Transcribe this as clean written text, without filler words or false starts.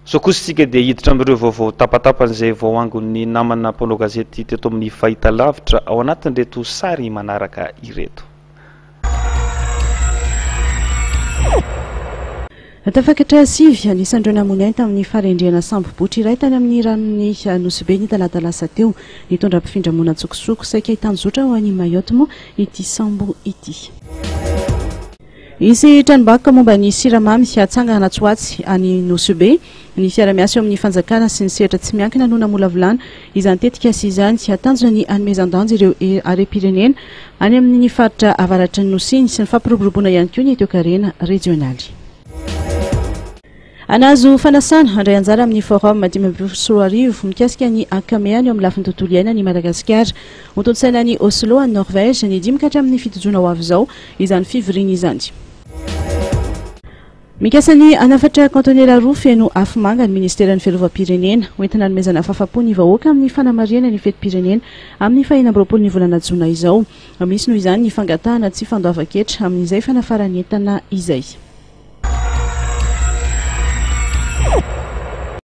Izao kosa isika dia hiditra amin'ireo vaovao tapatapany izay voaangon'ny namana mpanao gazety teto amin'ny fahitalavitra ao anatin'ireto sary manaraka ireto. Tafakatra sivy anisan'ireo namoy ny ainy tamin'ny faharendrehana sambo botry iray tany amin'ny ranon'i Nosy Be ny talata lasa teo. Nitondra mpifindra-monina an-tsokosoko saika hitanjozotra ho any Mayotte moa ity sambo ity. Hisy tranombakoka momba ny siramamy hatsangana atsy ho atsy any Nosy Be. Ny fiara-miasa eo amin'ny fanjakana sy ny sehatra tsy miankina no namolavolana izany tetikasa izany. Tanjona ny hanomezan-danja ireo harem-pirenena any amin'ny faritra avaratry ny Nosy iny sy ny fampiroboroboana ihany koa ny toekarena rejionaly. Nahazo fanasana handray anjara amin'ny Forum 2025 mikasika ny ankamehana eo amin'ny lafiny tontolo iainana i Madagasikara. Hotontosaina any Oslo, any Norvège, ny dimy ka hatramin'ny fito jona ho avy izao izany fivoriana izany. Mikasa ny hanafatra kaontenera roa feno afomanga ny Ministeran'ny Fiarovam-pirenena, hoentina hanomezana fafapo ny vahoaka amin'ny fanamarihana ny fetim-pirenena amin'ny fahenina amby roapolo ny volana jona izao. Misy noho izany ny fangatahana tsy fandoavan-ketra amin'izay fanafaran'entana izay.